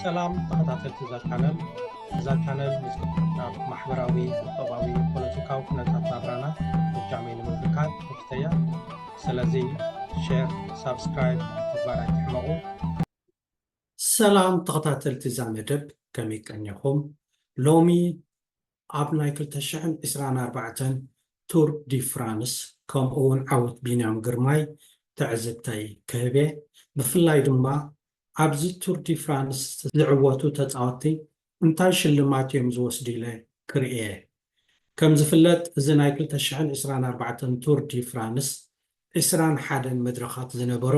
ሰላም ተኸታተልቲ እዛ ቻነል። እዛ ቻነል ምስ ኣብ ማሕበራዊ፣ ቁጠባዊ፣ ፖለቲካዊ ኩነታት ናብራና ፍጃመይ ንምምልካት መፍተያ። ስለዚ ሼር፣ ሳብስክራይብ ምግባር ኣይትሕመቑ። ሰላም ተኸታተልቲ እዛ መደብ፣ ከመይ ቀኒኹም? ሎሚ ኣብ ናይ ክልተ ሽሕን ዕስራን ኣርባዕተን ቱር ዲ ፍራንስ ከምኡ እውን ዓወት ቢንያም ግርማይ ትዕዝብተይ ክህብ እየ። ብፍላይ ድማ ኣብዚ ቱር ዲ ፍራንስ ዝዕወቱ ተጻወትቲ እንታይ ሽልማት እዮም ዝወስዱ ኢለ ክርኢ እየ። ከም ዝፍለጥ፣ እዚ ናይ ክልተ ሽሕን ዕስራን ኣርባዕተን ቱር ዲ ፍራንስ ዕስራን ሓደን መድረኻት ዝነበሮ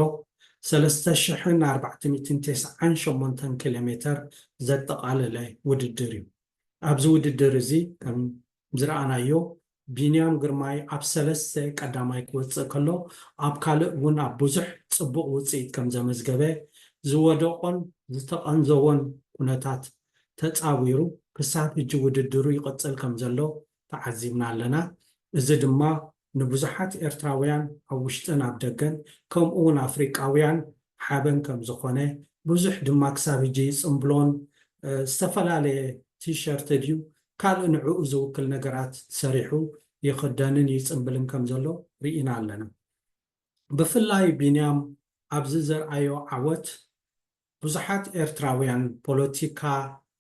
ሰለስተ ሽሕን ኣርባዕተ ሚእትን ተስዓን ሸሞንተን ኪሎ ሜተር ዘጠቓለለ ውድድር እዩ። ኣብዚ ውድድር እዚ ከም ዝረኣናዮ፣ ቢንያም ግርማይ ኣብ ሰለስተ ቀዳማይ ክወፅእ ከሎ፣ ኣብ ካልእ እውን ኣብ ብዙሕ ፅቡቕ ውፅኢት ከም ዘመዝገበ፣ ዝወደቖን ዝተቐንዘወን ኩነታት ተፃዊሩ ክሳብ ሕጂ ውድድሩ ይቕፅል ከም ዘሎ ተዓዚብና ኣለና። እዚ ድማ ንብዙሓት ኤርትራውያን ኣብ ውሽጥን ኣብ ደገን ከምኡ እውን ኣፍሪቃውያን ሓበን ከም ዝኾነ፣ ብዙሕ ድማ ክሳብ ሕጂ ይጽምብሎን፣ እ፣ ዝተፈላለየ ቲሸርት ድዩ ካልእ ንዕኡ ዝውክል ነገራት ሰሪሑ ይኽደንን ይጽምብልን ከም ዘሎ ርኢና ኣለና። ብፍላይ ቢንያም ኣብዚ ዘርኣዮ ዓወት ብዙሓት ኤርትራውያን ፖለቲካ፣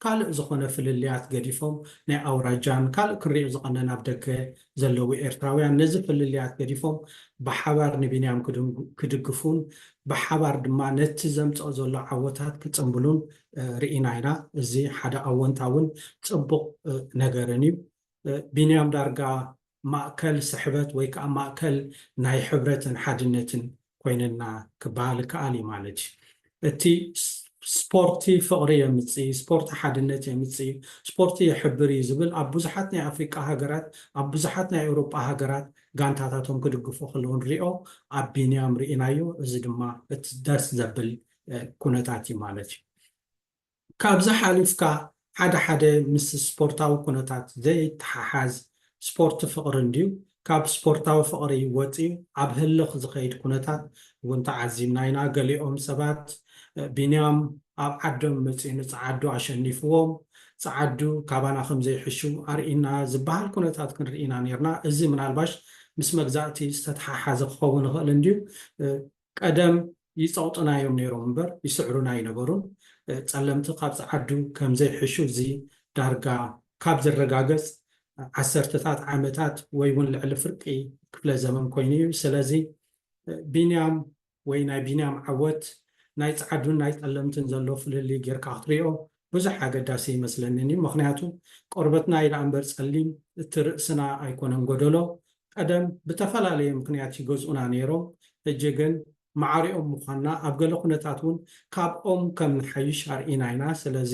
ካልእ ዝኾነ ፍልልያት ገዲፎም፣ ናይ ኣውራጃን ካልእ ክንሪኦ ዝቐነን ኣብ ደገ ዘለዉ ኤርትራውያን ነዚ ፍልልያት ገዲፎም ብሓባር ንቢንያም ክድንጉ-፣ ክድግፉን ብሓባር ድማ ነቲ ዘምጽኦ ዘሎ ዓወታት ክጽምብሉን፣ እ፣ ርኢና ኢና። እዚ ሓደ ኣወንታውን ጽቡቕ፣ እ፣ ነገርን እዩ። እ፣ ቢንያም ዳርጋ ማእከል ስሕበት ወይ ከዓ ማእከል ናይ ሕብረትን ሓድነትን ኮይንና ክበሃል ይከኣል እዩ ማለት እዩ። እቲ ስ-፣ ስፖርቲ ፍቕሪ የምጽእ፣ ስፖርቲ ሓድነት የምጽእ፣ ስፖርቲ የሕብር እዩ ዝብል ኣብ ብዙሓት ናይ ኣፍሪቃ ሃገራት፣ ኣብ ብዙሓት ናይ ኤውሮጳ ሃገራት ጋንታታቶም ክድግፉ ከለዉ ንሪኦ፣ ኣብ ቢንያም ርኢናዮ። እዚ ድማ እቲ ደስ ዘብል፣ እ፣ ኩነታት እዩ ማለት እዩ። ካብዚ ሓሊፍካ ሓደ ሓደ ምስ ስፖርታዊ ኩነታት ዘይተሓሓዝ ስፖርት ፍቕሪ እንድዩ፣ ካብ ስፖርታዊ ፍቕሪ ወፂኡ ኣብ ህልኽ ዝኸይድ ኩነታት እውን ተዓዚብና ኢና። ገሊኦም ሰባት፣ እ፣ ቢንያም ኣብ ዓዶም መፂኡ ንፀዓዱ ኣሸኒፍዎም፣ ፀዓዱ ካባና ከም ዘይሕሹ ኣርኢና ዝበሃል ኩነታት ክንርኢ ኢና ነይርና። እዚ ምናልባሽ ምስ መግዛእቲ ዝተተሓሓዘ ክኸውን ይኽእል እንድዩ። እ፣ ቀደም ይጸቕጡና እዮም ነይሮም እምበር ይስዕሩና ኣይነበሩን። እ፣ ጸለምቲ ካብ ጸዓዱ ከም ዘይሕሹ እዚ ዳርጋ ካብ ዝረጋገጽ ዓሰርተታት ዓመታት ወይ እውን ልዕሊ ፍርቂ ክፍለ ዘመን ኮይኑ እዩ። ስለዚ፣ እ፣ ቢንያም ወይ ናይ ቢንያም ዓወት ናይ ጸዓዱን ናይ ጸለምትን ዘሎ ፍልልይ ጌርካ ክትሪኦ ብዙሕ ኣገዳሲ ይመስለንን እዩ። ምኽንያቱ ቆርበትና እዩ ደኣ እምበር ጸሊም፣ እቲ ርእስና ኣይኮነን ጎደሎ። ቀደም ብተፈላለየ ምኽንያት ይገዝኡና ነይሮም። ሕጂ ግን ማዕሪኦም ምዃንና ኣብ ገለ ኩነታት እውን ካብኦም ከም ንሓይሽ ኣርኢና ኢና። ስለዚ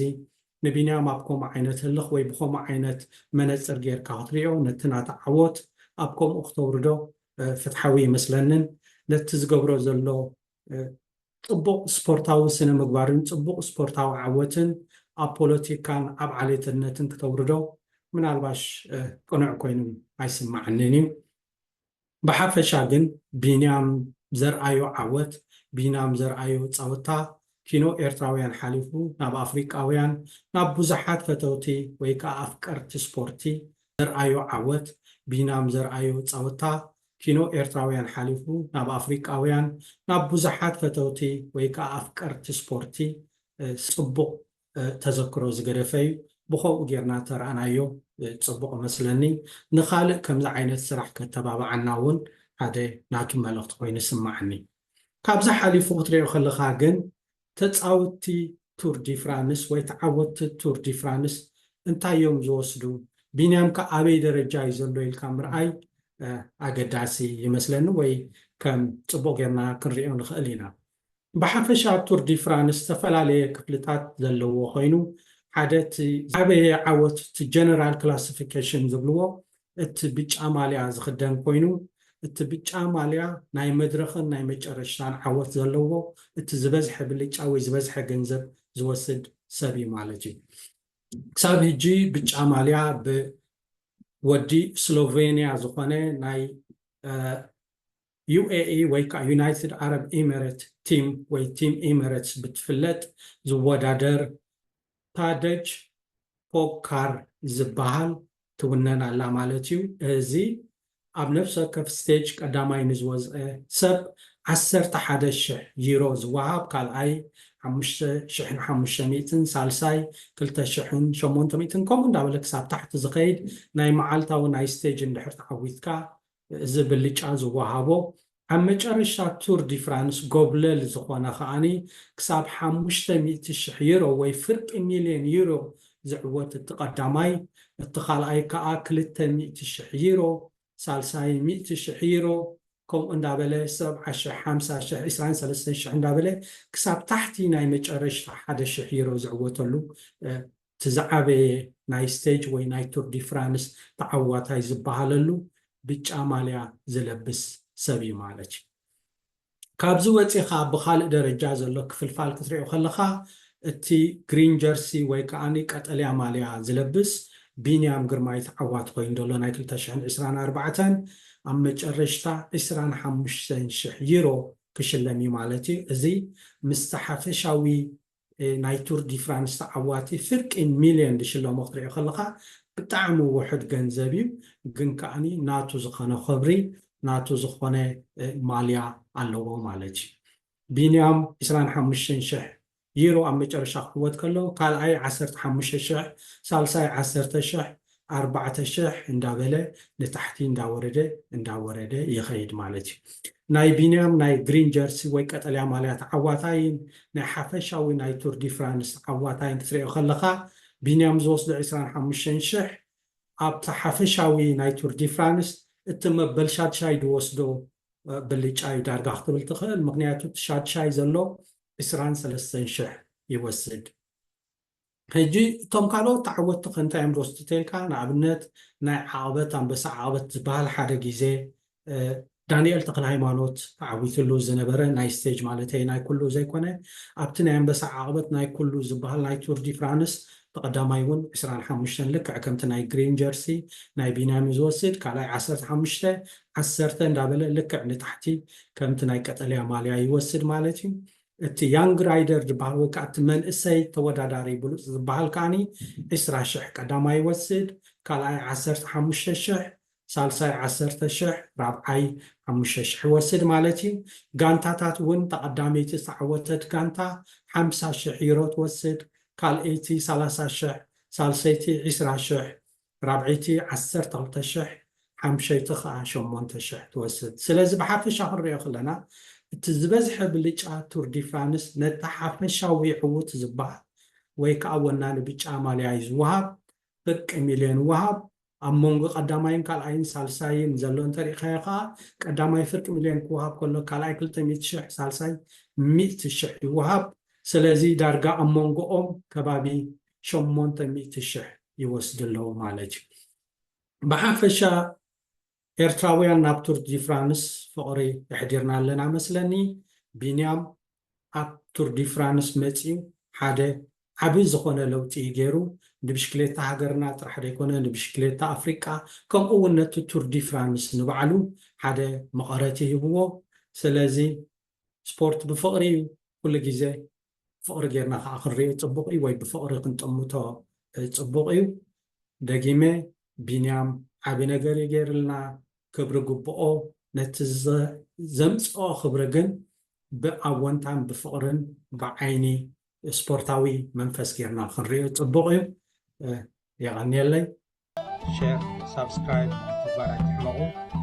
ንቢንያም ኣብ ከምኡ ዓይነት ህልኽ ወይ ብኸምኡ ዓይነት መነጽር ጌርካ ክትሪኦ፣ ነቲ ናታ ዓወት ኣብ ከምኡ ክተውርዶ፣ እ፣ ፍትሓዊ ይመስለንን ነቲ ዝገብሮ ዘሎ፣ እ፣ ጽቡቕ ስፖርታዊ ስነ ምግባርን ጽቡቕ ስፖርታዊ ዓወትን ኣብ ፖለቲካን ኣብ ዓሌትነትን ክተውርዶ ምናልባሽ፣ እ፣ ቅኑዕ ኮይኑ ኣይስምዓንን እዩ። ብሓፈሻ ግን ቢንያም ዘርኣዮ ዓወት፣ ቢንያም ዘርኣዮ ጸወታ ኪኖ ኤርትራውያን ሓሊፉ ናብ ኣፍሪቃውያን፣ ናብ ብዙሓት ፈተውቲ ወይ ከኣ ኣፍቀርቲ ስፖርቲ ዘርኣዮ ዓወት፣ ቢንያም ዘርኣዮ ጸወታ ኪኖ ኤርትራውያን ሓሊፉ ናብ ኣፍሪቃውያን፣ ናብ ብዙሓት ፈተውቲ ወይ ከኣ ኣፍቀርቲ ስፖርቲ፣ እ፣ ጽቡቕ፣ እ፣ ተዘክሮ ዝገደፈ እዩ። ብኸምኡ ጌርና ተረኣናዮ፣ እ፣ ጽቡቕ እመስለኒ። ንኻልእ ከምዚ ዓይነት ስራሕ ከተባብዓና እውን ሓደ ናቱ መልእኽቲ ኮይኑ ይስምዓኒ። ካብዚ ሓሊፉ ክትሪኦ ከለኻ ግን ተጻወትቲ ቱር ዲ ፍራንስ ወይ ተዓወትቲ ቱር ዲ ፍራንስ እንታይ እዮም ዝወስዱ? ቢንያም ከ ኣበይ ደረጃ እዩ ዘሎ ኢልካ ምርኣይ፣ እ፣ ኣገዳሲ ይመስለኒ ወይ ከም ጽቡቕ ጌርና ክንሪኦ ንኽእል ኢና። ብሓፈሻ ቱር ዲ ፍራንስ ዝተፈላለየ ክፍልታት ዘለዎ ኮይኑ፣ ሓደ እቲ ዓበየ ዓወት እቲ ጀነራል ክላሲፊኬሽን ዝብልዎ እቲ ብጫ ማልያ ዝኽደን ኮይኑ፣ እቲ ብጫ ማልያ ናይ መድረኽን ናይ መጨረሽታን ዓወት ዘለዎ፣ እቲ ዝበዝሐ ብልጫ ወይ ዝበዝሐ ገንዘብ ዝወስድ ሰብ እዩ ማለት እዩ። ክሳብ ሕጂ ብጫ ማልያ ብወዲ ስሎቬንያ ዝኾነ ናይ፣ እ፣ ዩ ኤ ኢ ወይ ከዓ ዩናይትድ ኣረብ ኤሚሬት ቲም ወይ ቲም ኤሚሬትስ ብትፍለጥ ዝወዳደር ታደጅ ፖጋካር ዝበሃል ትውነን ኣላ ማለት እዩ። እዚ ኣብ ነፍሲ ወከፍ ስቴጅ ቀዳማይ ንዝወፅአ ሰብ ዓሰርተ ሓደ ሽሕ ዩሮ ዝወሃብ፣ ካልኣይ ሓሙሽተ ሽሕን ሓሙሽተ ሚእትን፣ ሳልሳይ ክልተ ሽሕን ሸሞንተ ሚእትን፣ ከምኡ እንዳበለ ክሳብ ታሕቲ ዝኸይድ ናይ መዓልታዊ ናይ ስቴጅ እንድሕር ተዓዊትካ እዚ ብልጫ ዝወሃቦ፣ ኣብ መጨረሻ ቱር ዲ ፍራንስ ጎብለል ዝኾነ ከዓኒ ክሳብ ሓሙሽተ ሚእቲ ሽሕ ዩሮ ወይ ፍርቂ ሚልዮን ዩሮ ዝዕወት እቲ ቀዳማይ፣ እቲ ካልኣይ ከዓ ክልተ ሚእቲ ሽሕ ዩሮ፣ ሳልሳይ ሚእቲ ሽሕ ዩሮ፣ ከምኡ እንዳበለ ሰብዓ ሽሕ፣ ሓምሳ ሽሕ፣ ዕስራን ሰለስተን ሽሕ እንዳበለ ክሳብ ታሕቲ ናይ መጨረሽታ ሓደ ሽሕ ዩሮ ዝዕወተሉ እቲ ዝዓበየ ናይ ስቴጅ ወይ ናይ ቱር ዲ ፍራንስ ተዓዋታይ ዝበሃለሉ ብጫ ማልያ ዝለብስ ሰብ እዩ ማለት እዩ። ካብዚ ወፂኻ ብካልእ ደረጃ ዘሎ ክፍልፋል ክትሪኦ ከለካ እቲ ግሪን ጀርሲ ወይ ከዓ ቀጠልያ ማልያ ዝለብስ ቢንያም ግርማይ ተዓዋቲ ኮይኑ ዘሎ ናይ ክልተ ሽሕን ዕስራን ኣርባዕተን ኣብ መጨረሽታ ዕስራን ሓሙሽተን ሽሕ ዩሮ ክሽለም እዩ ማለት እዩ። እዚ ምስቲ ሓፈሻዊ ናይ ቱር ዲ ፍራንስ ተዓዋቲ ፍርቂ ሚልዮን ዝሽለሞ ክትሪኦ ከለካ ብጣዕሚ ውሑድ ገንዘብ እዩ። ግን ከዓኒ ናቱ ዝኾነ ክብሪ፣ ናቱ ዝኾነ ማልያ ኣለዎ ማለት እዩ። ቢንያም ዕስራን ሓሙሽተን ሽሕ ዩሮ ኣብ መጨረሻ ክዕወት ከሎ፣ ካልኣይ ዓሰርተ ሓሙሽተ ሽሕ፣ ሳልሳይ ዓሰርተ ሽሕ፣ ኣርባዕተ ሽሕ እንዳበለ ንታሕቲ እንዳወረደ እንዳወረደ ይኸይድ ማለት እዩ። ናይ ቢንያም ናይ ግሪን ጀርሲ ወይ ቀጠልያ ማልያ ተዓዋታይን ናይ ሓፈሻዊ ናይ ቱር ዲ ፍራንስ ተዓዋታይን ክትሪኦ ከለካ፣ ቢንያም ዝወስዶ ዕስራን ሓሙሽተን ሽሕ ኣብቲ ሓፈሻዊ ናይ ቱር ዲ ፍራንስ እቲ መበል ሻድሻይ ዝወስዶ ብልጫ እዩ ዳርጋ ክትብል ትኽእል። ምክንያቱ እቲ ሻድሻይ ዘሎ ዕስራን ሰለስተን ሽሕ ይወስድ። ሕጂ እቶም ካልኦት ተዓወትቲ ከ እንታይ እዮም ዝወስዱ ተልካ? ንኣብነት ናይ ዓቐበት፣ ኣንበሳ ዓቐበት ዝበሃል ሓደ ግዜ ዳንኤል ተክለ ሃይማኖት ተዓዊትሉ ዝነበረ ናይ ስቴጅ ማለት ናይ ኩሉ ዘይኮነ፣ ኣብቲ ናይ ኣንበሳ ዓቐበት ናይ ኩሉ ዝበሃል ናይ ቱር ዲ ፍራንስ ተቐዳማይ እውን ዕስራን ሓሙሽተን ልክዕ ከምቲ ናይ ግሪን ጀርሲ ናይ ቢንያም ዝወስድ፣ ካልኣይ ዓሰርተ ሓሙሽተ ዓሰርተ እንዳበለ ልክዕ ንታሕቲ ከምቲ ናይ ቀጠልያ ማልያ ይወስድ ማለት እዩ። እቲ ያንግ ራይደር ዝበሃል ወይ ከዓ እቲ መንእሰይ ተወዳዳሪ ብሉፅ ዝበሃል ከዓኒ ዕስራ ሽሕ ቀዳማይ ይወስድ፣ ካልኣይ ዓሰርተ ሓሙሽተ ሽሕ፣ ሳልሳይ ዓሰርተ ሽሕ፣ ራብዓይ ሓሙሽተ ሽሕ ይወስድ ማለት እዩ። ጋንታታት እውን ተቐዳመይቲ ዝተዓወተት ጋንታ ሓምሳ ሽሕ ዩሮ ትወስድ፣ ካልኣይቲ ሰላሳ ሽሕ፣ ሳልሰይቲ ዕስራ ሽሕ፣ ራብዐይቲ ዓሰርተ ክልተ ሽሕ፣ ሓምሸይቲ ከዓ ሸሞንተ ሽሕ ትወስድ። ስለዚ ብሓፈሻ ክንሪኦ ከለና እቲ ዝበዝሐ ብልጫ ቱር ዲ ፍራንስ ነቲ ሓፈሻዊ ዕዉት ዝበሃል ወይ ከዓ ወናኒ ብጫ ማልያ እዩ ዝወሃብ። ፍርቂ ሚልዮን ይወሃብ። ኣብ መንጎ ቀዳማይን ካልኣይን ሳልሳይን ዘሎ እንተሪእካዮ ከዓ ቀዳማይ ፍርቂ ሚልዮን ክወሃብ ከሎ ካልኣይ ክልተ ሚእቲ ሽሕ፣ ሳልሳይ ሚእቲ ሽሕ ይወሃብ። ስለዚ ዳርጋ ኣብ መንጎኦም ከባቢ ሸሞንተ ሚእቲ ሽሕ ይወስዱ ኣለዉ ማለት እዩ። ብሓፈሻ ኤርትራውያን ናብ ቱር ዲ ፍራንስ ፍቕሪ ኣሕዲርና ኣለና መስለኒ። ቢንያም ኣብ ቱር ዲ ፍራንስ መፂኡ ሓደ ዓቢ ዝኾነ ለውጢ እዩ ገይሩ። ንብሽክሌታ ሃገርና ጥራሕ ዘይኮነ ንብሽክሌታ ኣፍሪቃ ከምኡ እውን ነቲ ቱር ዲ ፍራንስ ንባዕሉ ሓደ መቐረት ይህብዎ። ስለዚ ስፖርት ብፍቕሪ እዩ። ኩሉ ግዜ ፍቕሪ ጌርና ከዓ ክንሪኦ ፅቡቕ እዩ፣ ወይ ብፍቕሪ ክንጠምቶ ፅቡቕ እዩ። ደጊመ ቢንያም ዓቢ ነገር እዩ ገይርልና። ክብሪ ግብኦ። ነቲ ዘምፅኦ ክብሪ ግን ብኣወንታን ብፍቕርን ብዓይኒ ስፖርታዊ መንፈስ ጌርና ክንሪኦ ፅቡቕ እዩ። የቐንየለይ። ሼር ሳብስክራይብ ምግባር ኣይትሕመቑ።